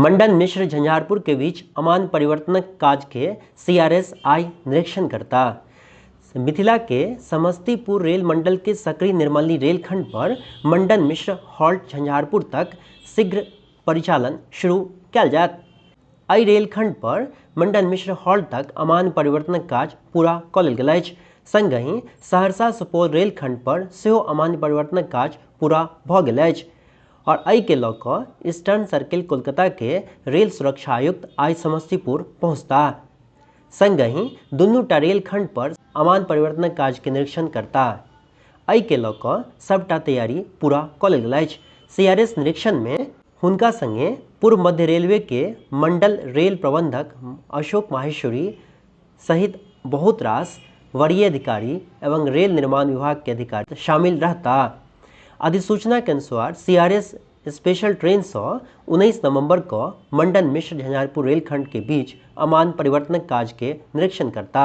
मंडन मिश्र झंझारपुर के बीच अमान परिवर्तनक काज के सीआरएस आइ निरीक्षण करता। मिथिला के समस्तीपुर रेल मंडल के सकरी निर्मली रेलखंड पर मंडन मिश्र हॉल्ट झंझारपुर तक शीघ्र परिचालन शुरू कयल जायत। एहि रेलखंड पर मंडन मिश्र हॉल्ट तक अमान परिवर्तनक काज पूरा कऽ लेल गेल अछि। संगहि सहरसा सुपौल रेलखंड पर सेहो अमान परिवर्तनक काज पूरा भऽ गेल अछि और एहि के लऽ कऽ ईस्टर्न सर्किल कोलकाता के रेल सुरक्षा आयुक्त आइ समस्तीपुर पहुंचताह। संगहि दुनूटा रेलखंड पर अमान परिवर्तनक काज के निरीक्षण करताह। एहि के लऽ कऽ सबटा तैयारी पूरा कऽ लेल गेल अछि। सीआरएस निरीक्षण मे हुनका संगे पूर्व मध्य रेलवे के मंडल रेल प्रबंधक अशोक माहेश्वरी सहित बहुत रास वरीय अधिकारी एवं रेल निर्माण विभाग के अधिकारी शामिल रहता। अधिसूचना के अनुसार सीआरएस स्पेशल ट्रेन सँ 19 नवंबर क मंडन मिश्र झंझारपुर रेलखंड के बीच अमान परिवर्तनक काज के निरीक्षण करता।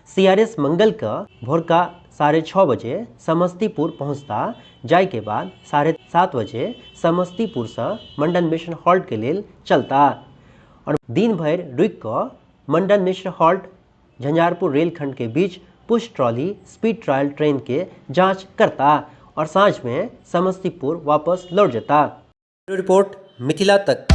सीआरएस मंगल क भोरका 6:30 बजे समस्तीपुर पहुंचता, जाय के बाद 7:30 बजे समस्तीपुर सँ मंडन मिश्र हॉल्ट के लेल चलता और दिन भरि रुकि क मंडन मिश्र हॉल्ट झंझारपुर रेलखंड के बीच push trolley speed trial train के जांच करता और सांझ में समस्तीपुर वापस लौट जाता। रिपोर्ट मिथिला तक।